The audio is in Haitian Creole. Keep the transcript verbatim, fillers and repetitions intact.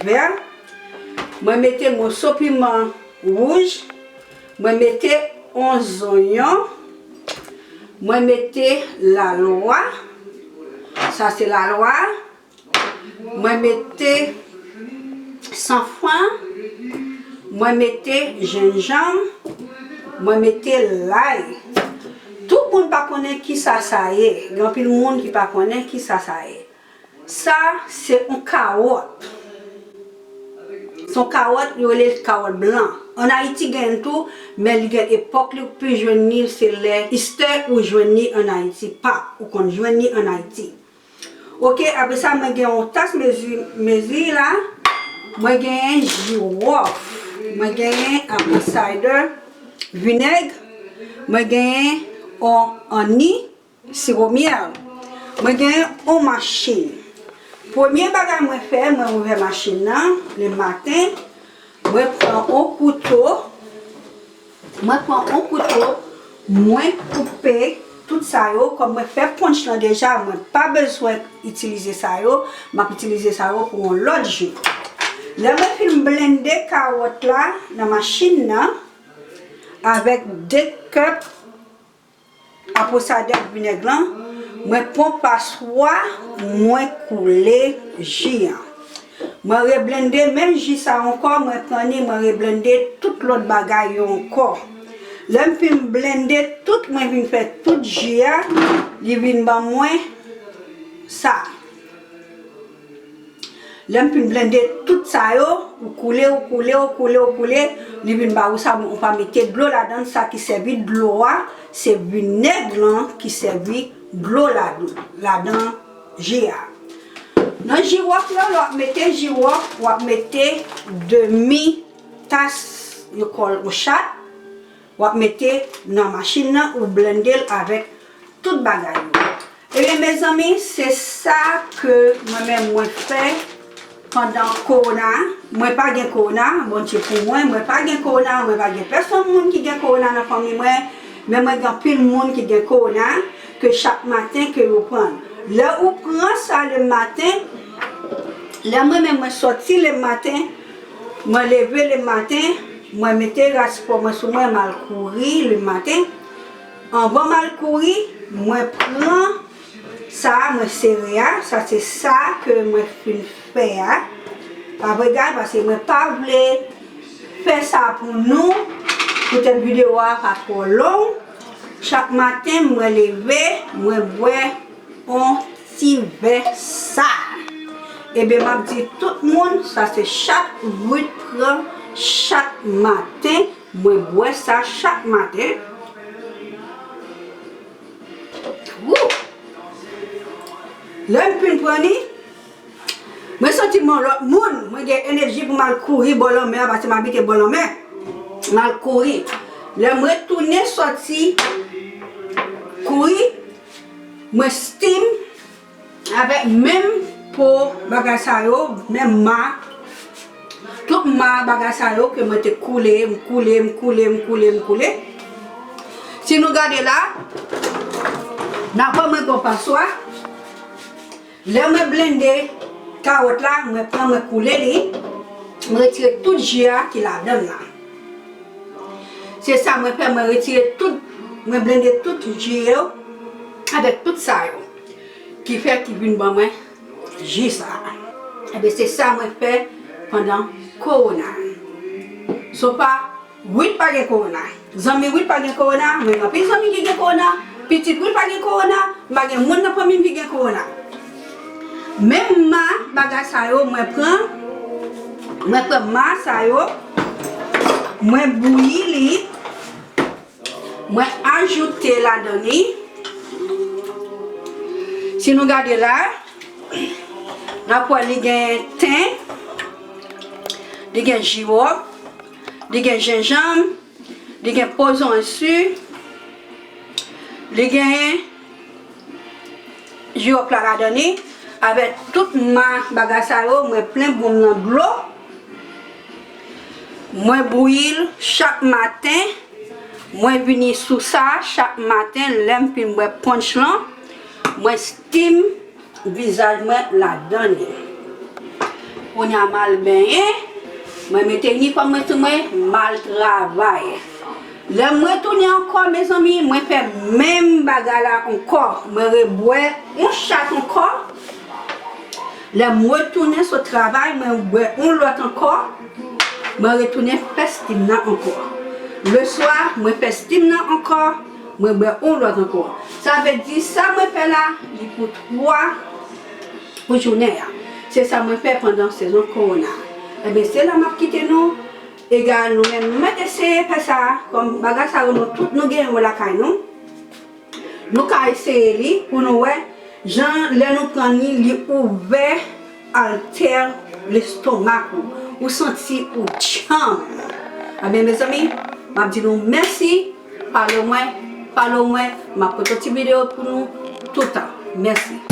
vè. Mwen mete moso piman wouj. Mwen mete on zonyon. Mwen mete lalwa. Sa se lalwa. Mwen mete sanfran. Mwen mete jenjanm. Mwen mete lay. Tout moun pa konnen kisa sa ye. Gen anpil moun ki pa konnen kisa sa ye. Sa se yon kawòt. Se yon kawòt, yo rele l kawòt blan. Ann Ayiti gen l tou, men li gen epòk li, ou pi jwenn li, se lè Easter ou jwenn li ann Ayiti, Pak, ou konn jwenn li ann Ayiti. Oke, apre sa, mwen gen yon tas mezi, mezi la, mwen genyen jiwòf, mwen genyen apple cider vinegar, mwen genyen yon anni, siwo myèl. Mwen genyen yon machin. Premye bagay mwen fè, mwen ouvè machin nan le maten. Mwen pran yon kouto. Mwen pran yon kouto. Mwen koupe tout sa yo. Kòm mwen fè punch lan deja, mwen pa bezwen itilize sa yo. M ap itilize sa yo pou yon lòt jou. Lè mwen fin blende kawòt la nan machin nan, avèk de kèp apple cider ak vinèg lan, mwen pran paswa, mwen koule ji an. Mwen reblende menm ji sa ankò, mwen pran li, mwen reblende tout lòt bagay yo ankò. Lè m fin blende tout, mwen vin fè tout ji a, li vin ban mwen sa. Lè m fin blende tout sa yo, ou koule, ou koule, ou koule, ou koule, li vin ba ou sa, ou pa mete dlo ladan l, sa ki sèvi dlo a, se vinèg lan ki sèvi dlo ladan, ladan ji a. Nan jiwòf la, lè w ap mete jiwòf, w ap mete demi tas, yo kòl ou chat, w ap mete nan machin nan, ou blende l avèk tout bagay yo. Ebyen, mezanmi, se sa ke mwen menm mwen fè pandan kowona. Mwen pa gen kowona, Bondye pou mwen, mwen pa gen kowona, mwen pa gen pèsonn moun ki gen kowona nan fanmi mwen, men mwen gen anpil moun ki gen kowona, ke chak maten ke yo pran. Lè ou pran sa le maten, lè mwen menm mwen sòti le maten, mwen leve le maten, mwen mete raspò mwen sou mwen, m al kouri le maten. Anvan m al kouri, mwen pran sa a, mwen sere a, sa se sa ke mwen fin fè a. Pa vre, guys, paske mwen pa vle fè sa pou nou, poutèt videyo a pa twò long. Chak maten, mwen leve, mwen bwè yon ti vè sa. Ebyen, m ap di tout moun, sa se chak uit pran chak maten. Mwen bwè sa chak maten. Wou! Lè m fin pran li, mwen santi m yon lòt moun. Mwen gen enèji pou m al kouri bò lanmè a, paske m abite bò lanmè. M al kouri. Lè m retounen sòti kouri, mwen steam avèk menm po bagay sa yo, menm ma, tout ma bagay sa yo ke mwen te koule, m koule, m koule, m koule, m koule. Si nou gade la, n a wè mwen gon paswa. Lè mwen blende kawòt la, mwen pran, mwen koule li, mwen retire tout ji a ki ladan l la. Se sa mwen fè, mwen retire tout, mwen blende tout ji yo avèk tout sa yo ki fè ki vin ban mwen ji sa a. Ebyen, se sa mwen fè pandan kowona. So pa, Will pa gen kowona. Zanmi Will pa gen kowona. Mwen gen anpil zanmi ki gen kowona. Pitit Will pa gen kowona. M pa gen moun nan fanmi m ki gen kowona. Menm ma bagay sa yo, mwen pran, mwen pran ma sa yo, mwen bouyi li, mwen ajoute ladan li. Si nou gade la, n ap wè li gen ten, li gen jiwòf, li gen jenjanm, li gen po zonyon, li gen jiwòf la ladan li, avèk tout ma bagay sa yo, mwen plen bouyi m nan dlo. Mwen bouyi l chak maten. Mwen vini sou sa chak maten, lè m fin bwè punch lan, mwen steam vizaj mwen ladan li. Kounye a m al benyen, mwen mete inifòm mwen sou mwen, m al travay. Lè m retounen ankò, mezanmi, mwen fè menm bagay la ankò. Mwen rebwè yon chat ankò. Lè m retounen sot travay, mwen bwè yon lòt ankò. Mwen retounen fè steam nan ankò. Leswa, mwen fè steam nan ankò. Mwen bwè yon lòt ankò. Sa vle di, sa mwen fè la, li pou twa pou jounen an. Se sa mwen fè pandan sezon kowona. Ebyen, se la m ap kite nou. Egal, nou menm, nou mèt eseye fè sa. Kòm bagay sa yo, nou tout nou gen yo lakay nou. Nou ka eseye li pou nou wè jan lè nou pran li, li ouvè altè lestomak ou. Ou santi ou djanm. Ebyen, mezanmi, m ap di nou mèsi. Follow mwen, follow mwen. M ap pote ti videyo pou nou toutan. Mèsi.